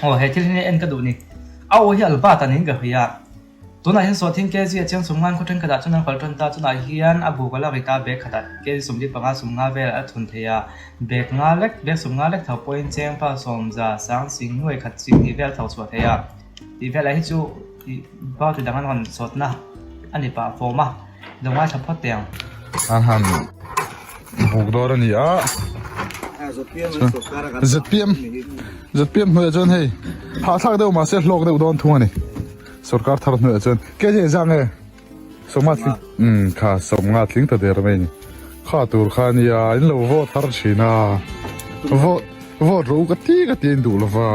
Aw he thil hi en ka duh ni. A aw hi Albert a niin ka hria. Tunah hian Sawhthing KG a chiang sum ngan khaw thenkhatah chuan an kal tan ta. Chunah hian a buk a la ri ta bag khatah KG 45 sum nga vel a thun thei a. Bag nga lek, bag 50 lek tho pawhin cheng pa sawm za sang sing nuai khat sing hnih vel tho chhuah thei a. Tih velah hi chu ih party dang an rawn sawtna a ni pah fawm a. Lo ngaithla phawt teh ang. An han buk dawr a ni a. ZPM ZPM hnuaiah chuan hei hahthlak deuh mahse hlawk deuh dawn thung a ni. Sorkar thar hnuaiah chuan kj zah nge sawmnga tling umm kha sawmnga tling ta der mai a ni. Kha tur kha a nia in lo vote har thin a vote vote rawh u ka ti ka ti a in duh lova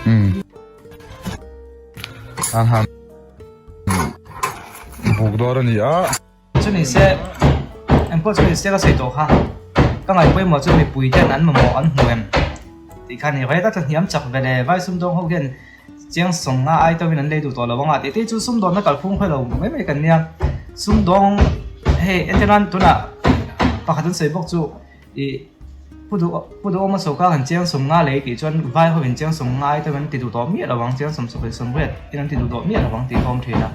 umm an han buk dawr a ni a. Chu ni se, engpawh chu ni se ka sawi tawh kha, ka ngaih pawimawh chu mipui ten an mamawh an hmu em tih kha a ni. Rate a tlahniam chak ve le, vai sumdawng ho hian chiang sawng nga ai tawhin an lei duh tawh lo ang a tih te chu sumdawnna kalphung khawi lo mai mai kan nia. Sumdawng hei entir nan tunah pakhat an sawi bawk chu ih Pu duh Pu Duhawma sawrkar han chiang sawm nga lei tih chuan vai ho in chiang sawm nga ai tawhin an ti duh tawh miah lo ang, chiang sawm sawm sawm riat in an ti duh tawh miah lo ang tih ka awm thin a.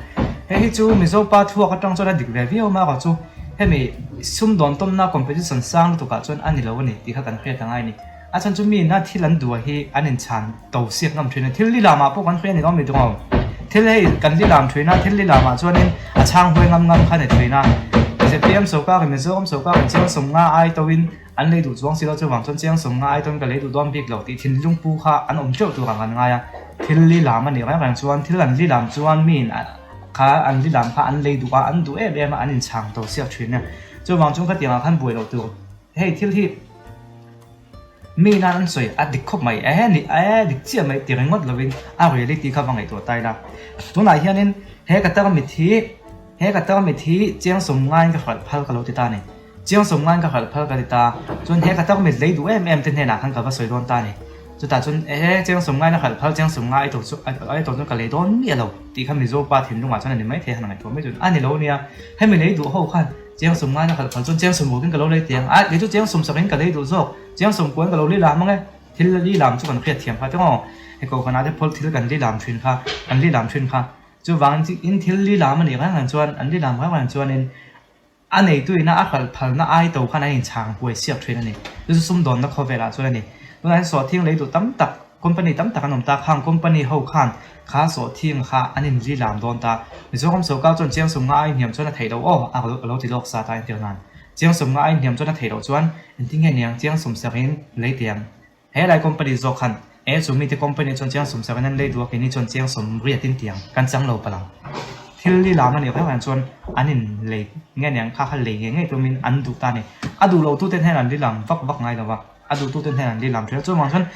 Hei hi chu Mizo pa thuak atang chuan a dik ve viau mai erawh chu hemi sumdawn tawmna competition sang lutuk ah chuan a ni lo a ni tih kha kan hriat angai a ni. A chhan chu mi ina thil an duh hi an inchhan to siak ngam thin a, thil li lamah pawh kan hria a ni lo mi tung ang. Thil hei kan li lam thin a, thil li lamah chuanin a chhang huai ngam ngam kha a ni thin a. ZPM sawrkarin Mizoram sawrkarin chiang sawm nga ai toin an lei duh chuang si lo, chuvang chuan chiang sawm nga ai toin ka lei duh dawn bik lo tih thinlung pu kha an awm teuh tur ang an ngai a. Thil li lam a nih reng reng chuan thil an li lam chuan miin kha an li lam kha an lei duh a, an duh em em a, an inchhang to siak thin a. Chuvang chuan khatiangah khan buai loh tur. Hei thil hi mi nan an sawi a dik khawp mai e ni e dik chiah mai ti ringawt lovin a reality kha va ngaihtuah ta ila. Tunah hianin he ka tarmit hi he ka tarmit hi chiang sawm ngaiin ka hralh phal ka lo ti ta a ni. Chiang sawm ngaiin ka hralh phal ka ti ta. Chuan he ka tarmit lei duh em em te hnenah khan ka va sawi dawn ta a ni. Chutah chuan e chiang sawm ngaiin a hralh phal chiang sawm ngai ai tawh chu ai tawh chuan ka lei dawn miah lo tih kha Mizo pa thinlungah chuan a ni maithei a han ngaihtuah mai chuan a ni lo nia. Hemi lei duh ho khan Chiang sum ngaina khalh phal chuan chiang sum rukin ka lo lei tiang a, kei chu chiang sum sakin ka lei duh zawk, chiang sum kuan ka lo li lam ang e, thil li lam chu kan hriat thiam kha tengawh, hei kohhranah te phawlh thil kan li lam thin kha, kan li lam thin kha, chuvang in thil li lam a nih reng reng chuan, an li lam reng reng chuanin a neitu ina a khalh phalna ai to khan an inchhang huai siak thin a ni, chu chu sumdawnna khawvelah chuan a ni, tunah hian sawhthing lei duh tam tak. Company tam tak an awm ta, khang company ho khan kha sawhthing kha an in ri lam dawn ta. Mizoram sorkar chuan chiang sum nga ai hniam chuan a theih loh aw a lo ti lawk sa ta entir nan. Chiang sum nga ai hniam chuan a theih loh chuan engtin nge niang chiang sum sakin lei teh ang. He lai company zawk khan e chu mite company chuan chiang sum sakin an lei duh a keini chuan chiang sum riatin tiang kan chang lo palh ang. Thil li lam a nih reng reng chuan an in lei nge niang kha kha lei ngei ngei tumin an duh ta a ni. A duh lo tute hnen an li lam vak vak ngai lo va. A duhtute hnen an lilam ṭhel chu vang chuan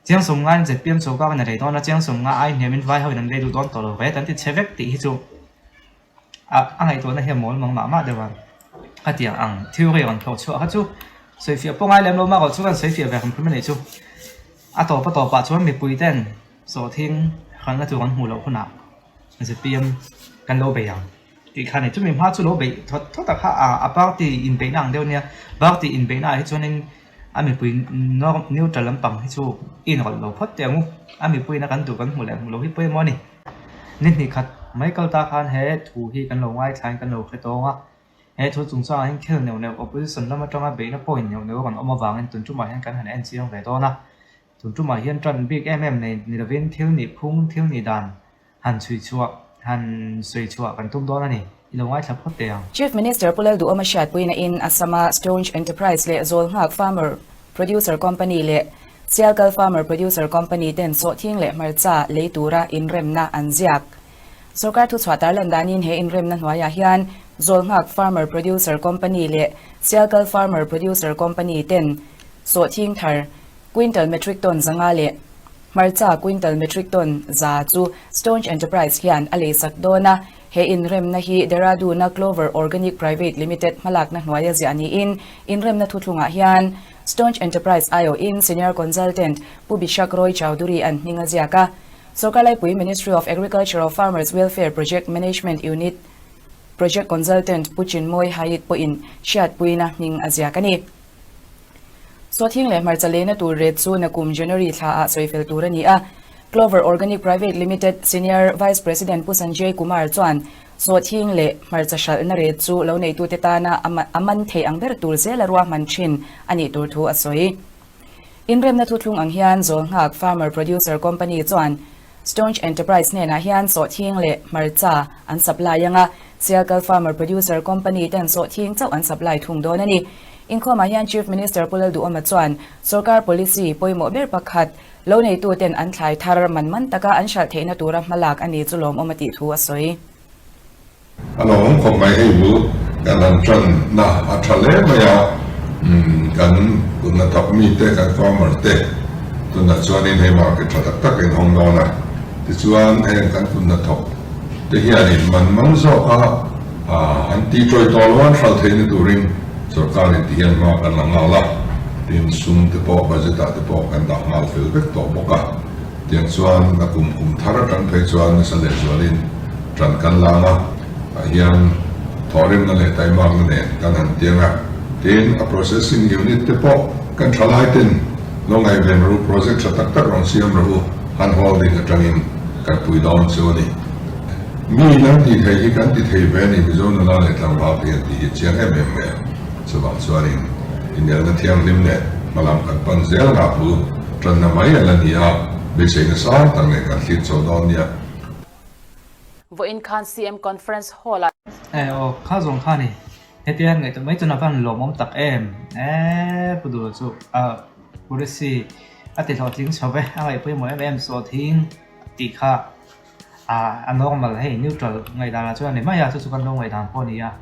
chiang sum ngaiin ZPM sawrkar in a lei dawn a, chiang sum nga ai hniamin vai hoin an lei duh dawn tawh lo ve tan ti chhe vek tih hi chu a a ngaihtuahna hi a mawl mang mah mah deuh a. Khatiang ang theory rawn thlawh chhuah kha chu sawifiah pawh ngai lem lo mah erawh chu kan sawifiah ve hrim hrim a nih chu. A tawp a tawpah chuan mipui ten sawhthing hralhna tur an hmuh loh hunah ZPM kan lo bei ang. Tih kha ni chumi hma chu lo beih thawt thawt a kha a a party inbeihna ang deuh ania party inbeihna ah hi chuanin a mipui neutral lampang hi chu i inrawlh lo phawt teh ang u a mipuiin a kan duh kan hmuh leh hmuh loh hi pawimawh a ni. Ni hnih khat mai kal ta khan he thu hi kan lo ngaithla in kan lo hre tawng a he thu chungchangah hian khel neuh neuh opposition lam atanga beihna point neuh neuh a rawn awm avangin tun tumah hian kan han en chiang ve dawn a tun tumah hian tan bik em em nei ni lovin thil nih phung thil nih dan Han chhui chhuah, han sawi chhuah kan tum dawn a ni. I lo ngaithla phawt teh ang. Chief Minister Pu Lalduhawma hriatpuina in Assam-a Stonge Enterprise leh Zawlnghak Farmer Producer Company leh Sialkal Farmer Producer Company ten sawhthing leh hmarcha lei tura inremna an ziak. Sorkar thuchhuah tarlan danin he inremna hnuaiah hian Zawlnghak Farmer Producer Company leh Sialkal Farmer Producer Company ten sawhthing thar quintal metric ton 500 leh Hmarcha quintal metric ton 100 chu Stonge Enterprise hian a leisak dawn a, he inremna hi Dehradun-a Clover Organic Private Limited hmalakna hnuaia ziah niin inremna thuthlungah hian Stonge Enterprise aiawhin Senior Consultant Pu Bishak Roy Chowdhury an hming a ziak a. Sorkar laipui Ministry of Agriculture of Farmers Welfare Project Management Unit Project Consultant Pu Chinmoy Hayit pawhin hriatpuina hming a ziak a ni. Sawhthing leh hmarcha leina tur rate chu nakum January thla ah sawifel tur a ni a. Clover Organic Private Limited Senior Vice President Pu Sanjay Kumar chuan sawhthing leh hmarcha hralhna rate chu lo neitute tana a man theih ang ber tur zela ruahman thin a nih tur thu a sawi. Inremna thuthlung ang hian Zawlnghak Farmer Producer Company chuan Staunch Enterprise hnenah hian sawhthing leh hmarcha an supply ang a, Sialkal Farmer Producer Company ten sawhthing chauh an supply thung dawn a ni. Inkhawmah hian Chief Minister Pu Lalduhawma chuan sorkar policy pawimawh ber pakhat lo neitu ten an thlai thar man man taka an hralh theihna tura hmalak a ni chu lawmawm a tih thu a sawi. A lawmawm khawp mai hei bu kan han tan na a tha hle mai a, kan tunna thawk mi te kan farmer te tunah chuanin hei market tha tak tak in hawng dawn a, tichuan heng kan tunna thawk te hianin man man zawk a an ti tawi tawh lo an hral theihna turin sorkarin ti hian hma kan la nghal a, tin sum te pawh budget ah te pawh kan dah nghal fel vek tawh bawk a. Tiang chuan a kum kum thar atang phei chuan nasa lehzualin tan kan lang a, ah hian thawhrimna leh taimakna nen kan han tiang a. Tin, a processing unit te pawh kan thalai ten lo ngaihven ru, project tha tak tak rawn siam rawh u, han holding atangin kan pui dawn chu a ni. Mi nan ti thei hi kan ti thei ve a ni, Mizo nula leh tlangval te hian tih hi chiang em em mai a. Chuvang chuanin inelna thianghlim leh hmalam kan pan zel ngah bul tanna mai a la ni a, beiseina sang tak leh kan thlir chho dawn nia. Vawiin khan CM Conference Hall-ah. E aw, kha zawng kha ni. Hetia han ngaihtuah mai chuan a van lawmawm tak em? E, Pu Dula chu a policy a ti hlawhtling chho ve, a ngaihpawimawh em em sawhthing tih kha. A normal hei neutral ngaihdan ah chuan a ni mai a, chu chu kan lo ngaihdan pawh a ni a,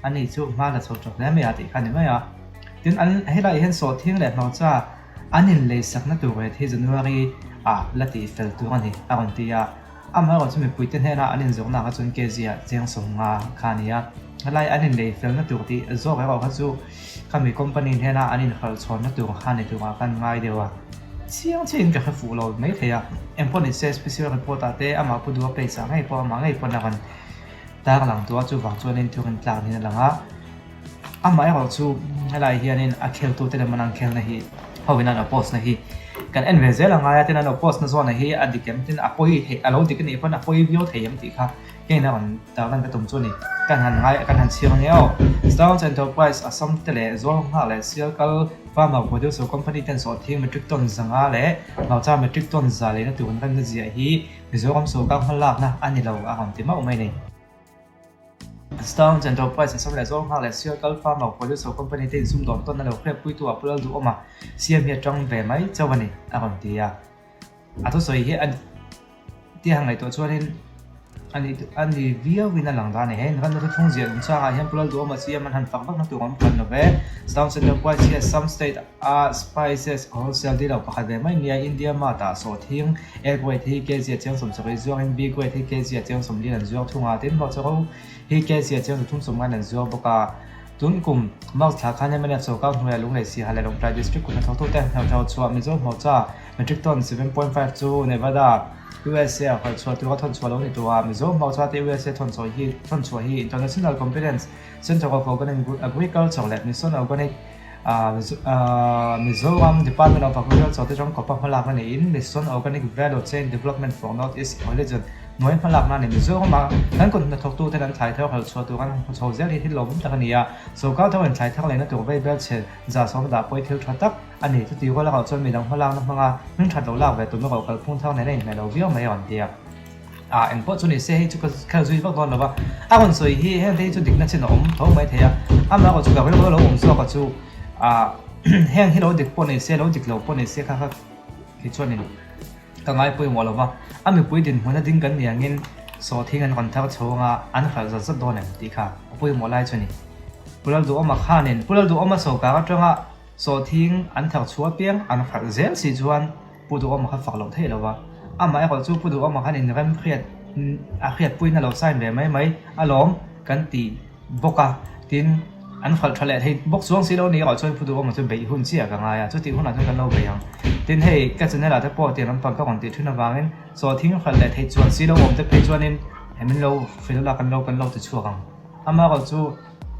ani chu hma la chho tawp hle mai a tih kha a ni mai a. Tin an helaiah hian sawhthing leh hmawcha an inleisakna tur rate hi January ah la tih fel tur a ni a rawn ti a, amaherawh chu mipuite hnena an inzawrhna kha chuan kg ah cheng 50 kha a ni a, helai an inlei felna tur tih zawk erawh kha chu khami company hnena an inhralhchhawnna tur kha ni turah khan ngai deuh a. Chiang chiahin ka hre fuh lo mai thei a, engpawh ni se special report ah te amah pu duha page ah ngei pawh amah ngei pawn a rawn tarlang tawh a, chuvang chuanin thu rawn tlak niin a lang a. Amah erawh chu helai hianin a kheltu te lem an ang khelna hi hovin an oppose na hi kan en ve zel a ngai a, tin an oppose na zawn hi a dik em tin a pawi theih a lo dik anih pawn a pawi viau thei em tih kha keiin a rawn tarlan ka tum chu a ni. Kan han ngai kan han chhiar ania aw. Stones Enterprise Assam te leh Zawlnghak leh Sialkal Farmer Producer Company ten sawhthing metric ton 500 leh Maucha metric ton 100 leina tur an remna ziah hi Mizoram sorkar hmalakna a ni lo a rawn ti mauh mai a ni. Stones Enterprise Assam leh Zawlnghak leh Sialkal Farmer Producer Company te insumdawn tawnna lo hriatpuitu ah Pu Lalduhawma siam hi a tang ve mai chauh a ni a rawn ti a. A thusawi hi a tia han ngaihtuah chuanin a ni a ni viauin a lang dan a ni. He inremna thu thlung ziah chungchangah hian Pu Lalduhawma CM an han fak vak na tur awm hran lo ve. Sound Center Price hian Assam State a Spices Wholesale dealer pakhat ve mai nia India Mart ah sawhthing A grade hi kg a chiang 70 zuarin B grade hi kg a chiang 40 an zuar thung a, tin hlawhchhe ro hi kg a chiang 30 an zuar bawk a. Tun kum March thla khan mnf sorkar hnuaiah Lunglei Siha leh Lawngtlai District kut hnathawktute hnawhthawh chhuah Mizo Hmawcha metric ton 7.5 chu Nevada, USA a khalh chhuah tura thawn chhuah lo ni tawh a, Mizo Hmawcha te USA thawn chhuah hi thawn chhuah hi International Competence Centre of Organic Agriculture leh Mission Organic Mizoram Department of Agriculture te tangkawpa hmalakna niin Mission Organic Value Chain Development for North East Religion Hnuai hmalakna ni Mizorama kan kut hnathawktu ten an thlai thar halh chhuah tur an hmu chho zel hi thil lawmawm tak a ni a, sorkar tho in thlai thar lehna tur vei bel chhe 100% dah pawi thil tha tak a ni. Chuti rual erawh chuan midang hmalakna hmanga hming that lo lak ve tum erawh kalphung thar nen a inhmeh lo viau mai a rawn ti a. Ah eng pawh chu ni se hei chu ka khel zui vak dawn lo va, a rawn sawi hi heng te hi chu dikna chin a awm tho mai thei a, amah erawh chu ka rilru lo awm zawk a chu ah heng hi lo dik pawh ni se lo dik lo pawh ni se kha kha khi chuanin Ka ngai pawimawh lo va, a mipui dinhmun a ding kan ni angin sawhthing an rawn thar chho anga an hralh zat zat dawn em tih kha a pawimawh lai chu a ni. Pu Lalduhawma khanin Pu Lalduhawma sawrkar atanga sawhthing an thar chhuah apiang an hralh zel si chuan Pu Duhawma kha fak loh theih lo va, amah erawh chu Pu Duhawma khan inrem hriat a hriatpuiin a lo sign ve mai mai alawm kan ti bawk a, tin an hralh tha leh thei bawk chuang si lo ni erawh chuan phuduh awmah chuan beih hun chiah ka ngai a, chutih hunah chuan kan lo bei ang. Tin hei ka channel ah te pawh tiang lampang ka rawn tih thin avangin sawhthing hralh leh thei chuan si lo awm te phei chuanin hei min lo hrilh la kan lo kan lo ti chhuak ang. Amaherawh chu.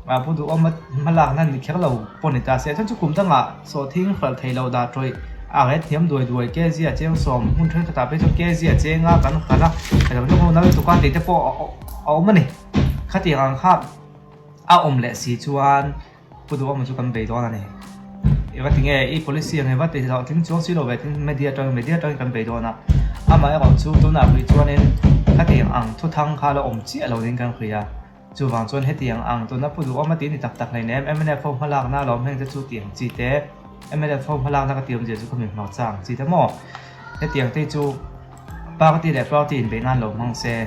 Pu Duhawma hmalakna ni kher lo pawh ni ta se. A chhan chu kum dangah sawhthing hralh theih loh dah tawih a ret hniam duai duai kg a cheng sawm hmun thenkhatah phei chuan kg a chenga kan hralh a, ka lo hlawk nal lutuk a tih te pawh a awm a ni. Khatiang ang kha a awm leh si chuan Pu Duhawma chu kan bei dawn a ni. I va ti nge i policy ang i va ti hlauh tling chuang si lo ve tin media atangin media atangin kan bei dawn a. Amaherawh chu tunah hrui chuanin khatiang ang thuthang kha la awm chiah lo niin kan hria. Chuvang chuan hetiang ang tuna Pu Duhawma tih ni tak tak hleinem mnf ho hmalakna alawm heng te chu tih ang chi te, mnf ho hmalakna ka tih awmzia chu ka mi hmar chang chi te maw? Hetiang te chu party leh party inbeih nan lo hmang se,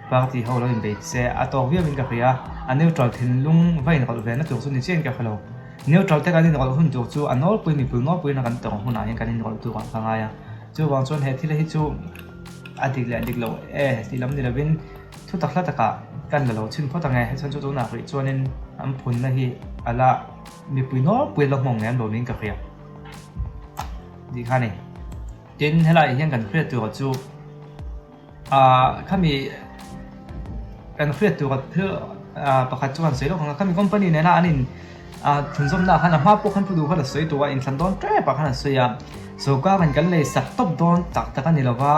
party ho lo inbei se a tawk viau in ka hria, a neutral thinlung va inrawlh ve na tur chu ni chiah in ka hre lo. Neutral te kan inrawlh hun tur chu a nawlpui mipui nawlpuiin a kan tawng hunah hian kan inrawlh tur ah ka ngai a. Chuvang chuan he thil hi chu a dik leh dik lo e tih lam ni lovin, Thu tak hla takah kan la lo chhin phawt ang e, hei chuan chu tunah rih chuanin an phunna hi a la mipui nawlpui a la hmawng ngei an lo niin ka hria tih kha a ni. Tin, helaiah hian kan hriat tura chu ah khami kan hriat tura thil ah pakhat chu kan sawi lawk ang a, khami company nena an in ah thinzawmna ah khan a hma pawh khan pu duh khan a sawi tawh a, inthlan dawn tep ah khan a sawi a, sorkar in kan lei sak tawp dawn tak tak a ni lova.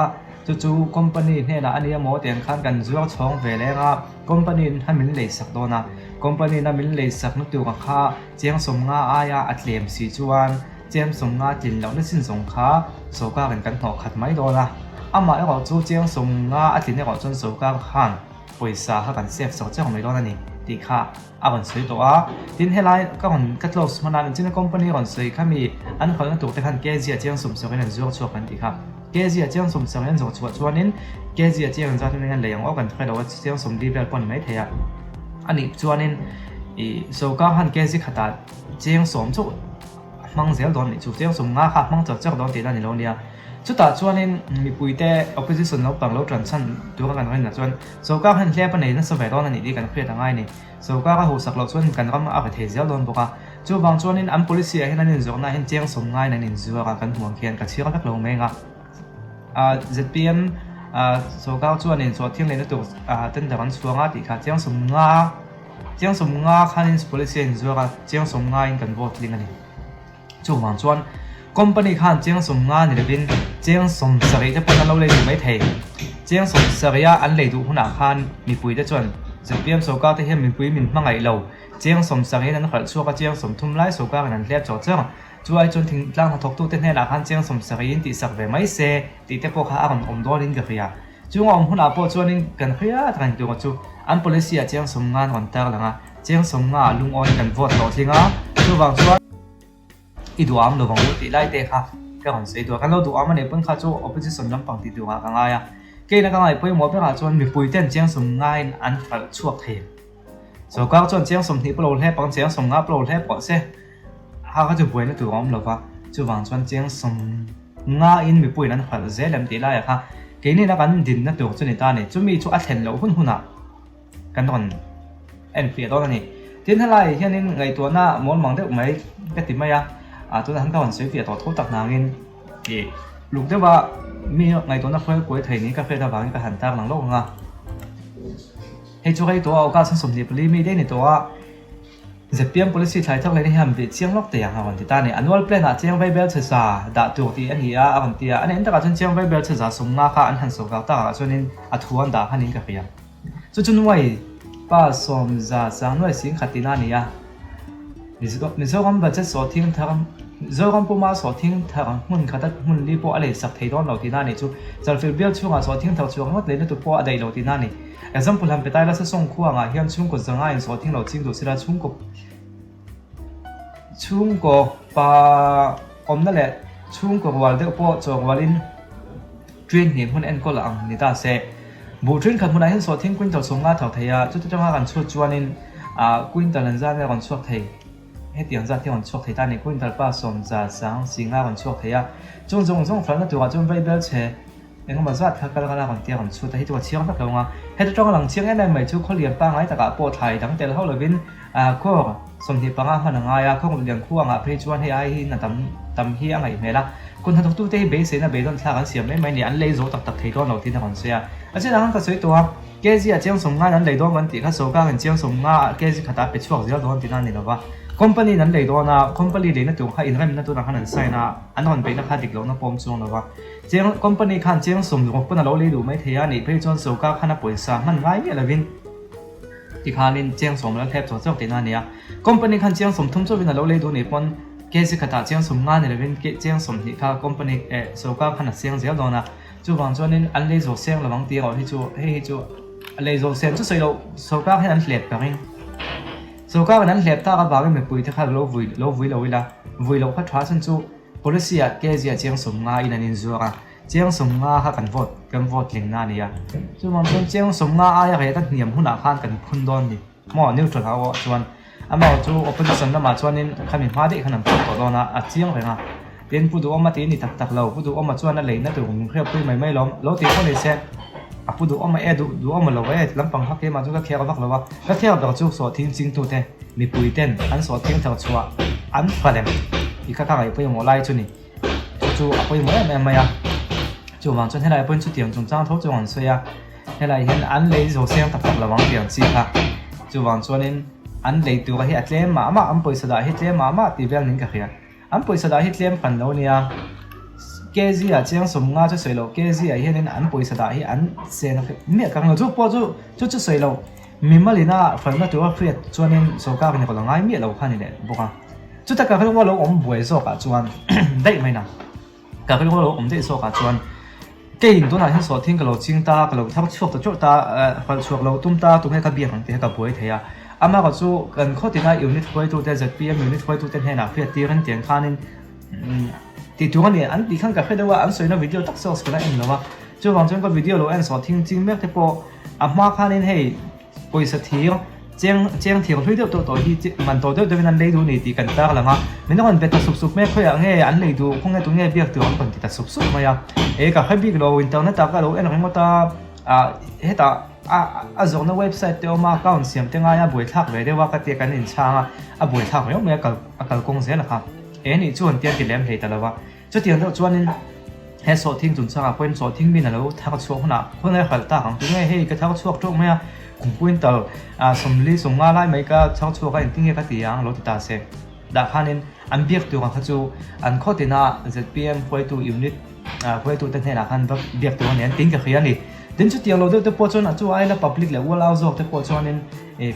Chu chu company hnenah a nia maw tiang khan kan zuar chhawng ve leng a, company in khan min lei sak dawn a, company in a min lei sak na tur ang kha cheng sawmnga aia a tlem si chuan cheng sawmnga tlin lohna chin zawng kha sorkar in kan hnawh khat mai dawn a, amah erawh chu cheng sawmnga a tlin erawh chuan sorkar khan pawisa kha kan save chawk chawk mai dawn a ni tih kha a rawn sawi tawh a, tin helai ka rawn ka close hman a nichina company rawn sawi kha mi an hawlhna tur te khan kg a chiang sawm sawrin an zuar chhuak an tih kha kg a chiang sawm sawrin an zawr chhuah chuanin kg a chiang zat in an lei ang aw kan hre lo a chiang sawm li vel pawh a ni maithei a anih chuanin ih sorkar khan kg khatah chiang sawm chauh a hmang zel dawn anih chu chiang sawm nga kha a hmang char char dawn tihna a ni lo ania chutah chuanin mipuite opposition naupang lo tan chhan tura kan rinah chuan Sorkar hian hlep a nei nasa ve dawn a nih tih kan hriat a ngai a ni. Sorkar a huhsak loh chuan kan ram a rethei zel dawn bawk a. Chuvang chuanin an policy ah hian an inzawrhna ah hian cheng sawm ngaiin an inzuar a, kan hmuh ang khian ka chhiar vek lo mai ang a. ZPM sorkar chuanin chawhthiang lehna tur tender an chhuang a tih kha cheng sawm nga cheng sawm nga khanin policy a inzuar a, cheng sawm ngaiin kan vote tling a ni. Chuvang chuan company khan cheng 50 ni lovin cheng 70 te pawn an lo lei duh mai thei. Cheng 70 a an lei duh hunah khan mipui te chuan zpm sorkar te hian mipui min hmangaih lo, cheng 70 in an hralh chhuak a cheng 30 lai sorkar in an hlep chawk chawk. Chu ai chuan thingtlang hnathawktu te hnenah khan cheng 70 in tihsak ve mai se tih te pawh kha a rawn awm dawn in ka hria. Chung a awm hunah pawh chuanin kan hriat reng tur chu an policy ah cheng 50 an rawn tarlang a. Cheng 50 ah lungawi kan vote hlawh tling a, chuvang chuan i duham lovang u tih lai te kha ka rawn sawi duh a, kan lo duham a nih pawn kha chu opposition lampang tih duhah ka ngai a, keina ka ngaih pawimawh berah chuan mipui ten cheng 50 in an hralh chhuak thei. Sorkar chuan cheng 20 pawh lo hlep ang, cheng 50 pawh lo hlep rawh se, ha kha chu buaina tur a awm lova, chuvang chuan cheng 50 in mipuiin an hralh zel em tih laiah kha keinina kan dinna tur chu ni ta a ni, chumi chu a thlen loh hun hunah. Kan rawn en fiah dawn a ni. Tin helai hianin ngaihtuahna mawl mang deuh mai ka ti mai a, ah tunah hian ka rawn sawi fiah tawh tho tak nangin ih luk deuha mi ngaihtuahna hruai kuai thei niin ka hriat avangin ka han tar lang lawk ang a. Hei chu rei tawh a August 24 mi daih ni tawh a. Zpm policy thlai thak lehna hian bih chiang lawk teh ang a rawn ti ta a ni. Annual plan ah chiang vai bel chhe za dah tur tih a ni a, a rawn ti a. A nen takah chuan chiang vai bel chhe za 50 kha an han sawrkar takah chuanin a thu an dah khan in ka hria. Chu chu nuai pa sawm za sang nuai sing khat tina a ni a. Mizoram budget sawhthing thar Mizoram puma sawhthing thar hmun khata hmun li pawh a lei sak thei dawn lo tina a ni chu. Chalfilh bial chhungah sawhthing thar chhuak ngawt leina tu pawh a daih lo tina a ni. Example han pe ta ila Sesawng khuangah hian chhungkaw zanga insawhthing lo ching duh sila chhungkaw chhungkaw pa awmna leh chhungkaw rual deuh pawh chaw rualin train hnih hmun enkawl ang ni ta se. Buh train khat hmunah hian sawhthing quintal 50 thar thei a, chuti tanga kan chhut chuanin ah quintal an zat nge a rawn chhuak thei. Hetiang zat hi a rawn chhuak thei ta a ni. Quintal pa sawm za sang si nga a rawn chhuak thei a, chung zawng zawng falna turah chuan vaibel chhe Engemaw zat kha kal kal a rawn tia rawn chhut a, hei chu ka chhiar vek lo ang a. Heta tawng a lang chiang em em mai chu khawlian pangngai takah pawh thlai dang tel hauh lovin kawr 25 hman a ngai a, khawngawt lian khu angah phei chuan hei ai hi na tam tam hi a ngaih hmel a. Kut hnathawktute hi beiseina beidawn thlak an siam mai mai ni, an lei zawh tak tak thei dawn lo tiin a rawn sawi a. A chin ang khan ka sawi tawh a, kg ah chiang 50 in an lei dawn kan tih kha sawrkarin chiang 50 ah kg khatah a pe chhuak zel dawn tihna a ni lo va. Company in an lei dawn a, company leina tur kha inremna tunah khan an sign a, an rawn beihna kha dik lohna pawm chuang lo va. Chiang company khan chiang 60 pawn a lo lei duh mai thei a nih phei chuan sawrkar khan a pawisa hman ngai miah lovin tikhanin chiang 10 la thlep chawk chawk tihna a ni a. Company khan chiang 30 chauhin a lo lei duh nih pawn kg khatah chiang 50 ni lovin chiang 20 kha company eh sawrkar khan a siang zel dawn a. Chuvang chuanin an lei zawh seng lovang tih erawh hi chu hei hi chu a lei zawh sen chu sawi loh sawrkar hian an hlep ka ring. Sawrkarin an hlep tak avangin mipuite kha lo vui lo vui lo ila vui loh kha tha chhan chu Policy ah kg ah chiang 50 in an inzuar a, chiang 50 kha kan vote kan vote tling na a ni a. Chuvang chuan chiang 50 aia reh ta hniam hunah khan kan phun dawn ni maw neutral ah erawh chuan amaherawh chu opposition lamah chuanin khami hma daih khan an phun tawh dawn a, a chiang reng a. Tin Pu Duhawma tih a ni tak tak lo, Pu Duhawma chuan a leina tur min hriatpui mai mai lawm, lo tih pawh ni se a Pu Duhawma e duh Duhawma lo e lampang kha keimah chu ka khiak vak lo a, ka khiak ber chu sawhthing chingtute mipui ten an sawhthing thar chhuah an fa lem tih kha ka ngaih pawimawh lai chu ni, chu chu a pawimawh em em mai a, chuvang chuan helai pawhin chutiang chungchang tho chu an sawi a, helai hian an lei zo seng tak tak lo ang tih ang chi kha, chuvang chuanin an lei tura hi a tlem mah mah an pawisa dah hi tlem mah mah tih vel niin ka hria. An pawisa dah hi tlem hran lo nia. Kg ah chiang 50 chu sawi loh kg ah hianin an pawisa dah hi an sen miah ka ring lo. Chu pawh chu chu chu sawi loh mimal ina hralhna tura hriat chuanin sorkar in a la ngai miah lo kha a ni leh bawk a. Chuta ka rilru a lo awm buai zawkah chuan daih mai na. Ka rilru a lo awm daih zawkah chuan keiin tunah hian sawhthing ka lo ching ta, ka lo thar chhuak ta chauh ta, hralh chhuak lo tum ta tunge ka biak ang tih kha ka buai thei a. Amaherawh chu kan khawtina unit hruaitute zpm unit hruaitute hnenah hriat tirin tiang khanin tih tur a ni an tih khan ka hre deuh a, an sawina video tak source ka la en lo a. Chuvang chuan ka video lo en sawhthing ching mek te pawh a hma khanin hei Pawisa thir, cheng cheng thir hlui deuh tawh tawh hi man tawh deuh deuhin an lei duh a ni tih kan tar lang a, min rawn be ta sup sup mai a, khawiah nge an lei duh, khawnge tunge biak tur an rawn ti ta sup sup mai a, e ka hre bik lo internet ah ka lo en ringawt a, ah hetah a a zawhna website te awm a account siam te ngai a buaithlak ve deuh a ka tia kan inchhang a, a buaithlak riau mai a kal a kalkawng zel a kha, e nih chuan tia ti lem hlei ta lo va. Chutiang deuh chuanin he sawhthing chungchangah pawhin sawhthing min a lo thar chhuak hunah khawn a hralh tak ang chu nge hei ka thar chhuak teuh mai a, kum quintal 40 50 lai mai ka thar chhuak a engtin nge ka ti ang lo ti ta se. Dah khanin an biak tur ang kha chu an khaw tina zpm hruaitu unit hruaitute hnenah khan va biak tur a ni an tin ka hria a ni. Tin chutiang lo deuh te pawh chuan a chu aila public leh ual au zawk te pawh chuanin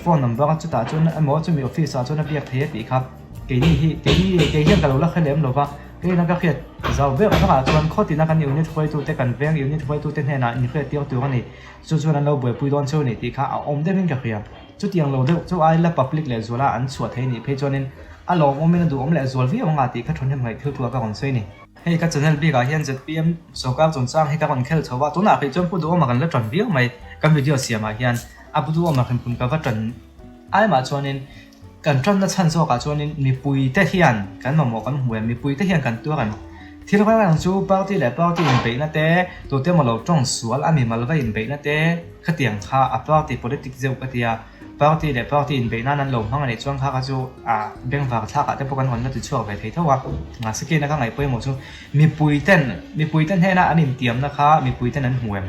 phone number a chutah chuan emaw chumi office ah chuan a biak thei a tih kha. Keini hi, keini kei hian ka lo la hre lem lo va, keina ka hriat zau ber berah chuan khawtina kan unit hruaitute, kan veng unit hruaitute hnenah inhriat tir tur a ni, chu chuan an lo buaipui dawn cheu a ni tih kha a awm deuhin ka hria. Chutiang lo deuh chu ai la public leh zuala an chhuah thei nih phei chuanin a lawmawmin a duhawm leh zual viau anga tih kha thawhnem ngaih thil thu a ka rawn sawi a ni. Hei ka channel bikah hian zpm sorkar chungchang hi ka rawn khel chho va, tunah phei chuan Pu Duhawma kan la tan viau mai, kan video siamah hian a Pu Duhawma hrimpun ka va tan ai mah chuanin Kan tanna chhan zawkah chuanin mipuite hian kan mamawh kan hmu em, mipuite hian kan tuar em? Thil reng reng chu party leh party inbeihna te, tute emaw lo tawng sual a mimal va inbeihna te khatiang kha a party politics deuh ka tia, party leh party inbeih nan an lo hmang anih chuan kha kha chu a bengvar thlakah te pawh kan rawn la ti chhuak ve thei tho a. Mahse kina ka ngaih pawimawh chu mipuiten mipuite hnena an intiamna kha mipuiten an hmu em?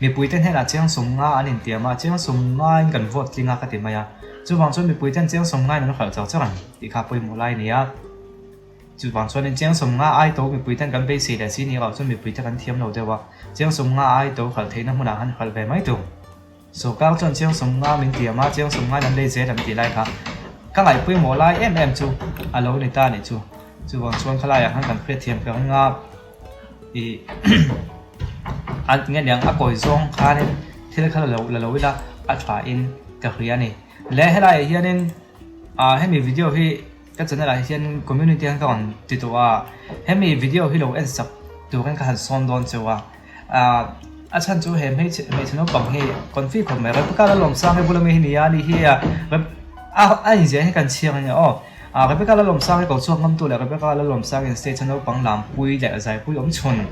Mipuite hnenah chiang 50 an intiam a, chiang 50 in kan vote tling a ka ti mai a. Chuvang chuan mipuiten chiang 50 in an hralh char char ang tih kha pawimawh lai a ni a. Chuvang chuanin chiang 50 ai to mipuiten kan beisei leh si ni erawh chuan mipuite kan thiam lo deuh a, chiang 50 ai to hralh theihna hmunah han hralh ve mai tur. Sorkar chuan chiang 50 min tiam a, chiang 50 in an lei zel ang tih lai kha ka ngaih pawimawh lai em em chu a lo ni ta a nih chu. Chuvang chuan khalaiah khan kan hriatthiam ka ring a. Ih a nge niang a kawi zawng khanin thil kha la lo ila a tha in ka hria a ni. Le helaiah hianin ah hemi video hi ka channel ah hian community hian ka rawn ti tawh a, hemi video hi lo en sak turin ka han sawn dawn cheu a, ah a chhan chu he hmeichhe hmeichhe naupang hi confi khawp mai Rebecca Lalawmsanga bula mi hi ni a, ani hi a a inziah hi kan chhiar a nia aw. Ah Rebecca Lalawmsang hi ko chhuak ngam tu leh Rebecca Lalawmsang in stage a naupang lampui leh zaipui awm chhun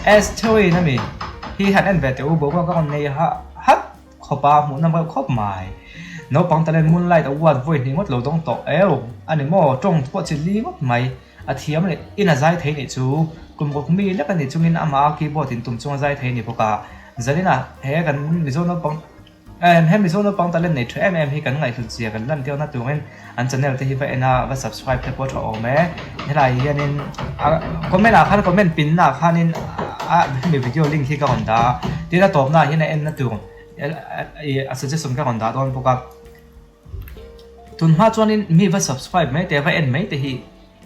S Theory in ami hi han en ve teh u boruak a rawn nei hat khawp a hmuh nawm reuh khawp mai. Naupang talent Moonlight Award vawi hnih ngawt lo dawng tawh eu a ni maw? Tawng pawh chi li ngawt mai. A thiam leh in a zai thei nih chu kum ruk mi lek a ni chungin amah a keyboard in tum chung a zai thei ni bawk a. Zaninah he kan Mizo naupang em he Mizo naupang talent nei tha em em hi kan ngaihhlut zia kan lan tirna turin an channel te hi va en a va subscribe te pawh tha awm e. Helai hianin a comment ah khan comment pinna ah khanin a hemi video link hi ka rawn dah a tin a tawpna ah hian a enna tur a suggestion ka rawn dah dawn bawk a. Tun hma chuanin mi va subscribe mai te va en mai te hi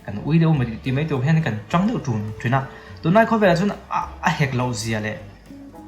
kan ui deuh maw tih mai tur hian kan tang deuh tun thin a, tunlai khawvelah chuan a hek loh zia leh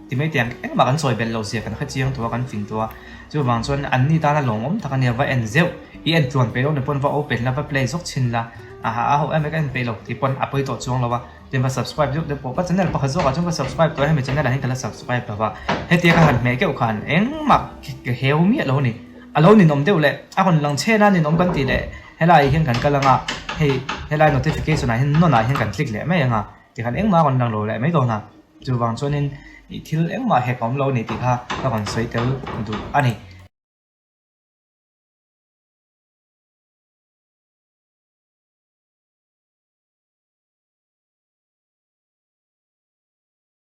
ti mai te ang engmah kan sawi belh loh zia kan hre chiang tawh a kan fing tawh a, chuvang chuan an ni tana lawmawm tak ania va en zeuh i en tluan peih lo ni pawn va open la va play zawk chhin la aha a ho em e ka en peih lo tih pawn a pawi tawh chuang lo a. Tin va subscribe deuh deuh pawh ka channel pakhat zawkah chuan ka subscribe tawh a hemi channel ah hian ka la subscribe lo va hetia ka han hmeh keuh khan engmah ka heu miah lo a ni a lo ninawm deuh leh a rawn lang chhen a ninawm kan tih leh helai hian kan kal anga hei helai notification ah hian nawn ah hian kan click leh mai anga tikhan engmah a rawn lang lo leh mai dawn a chuvang chuanin ih thil engmah hek a awm lo a ni tih kha ka rawn sawi tel duh a ni.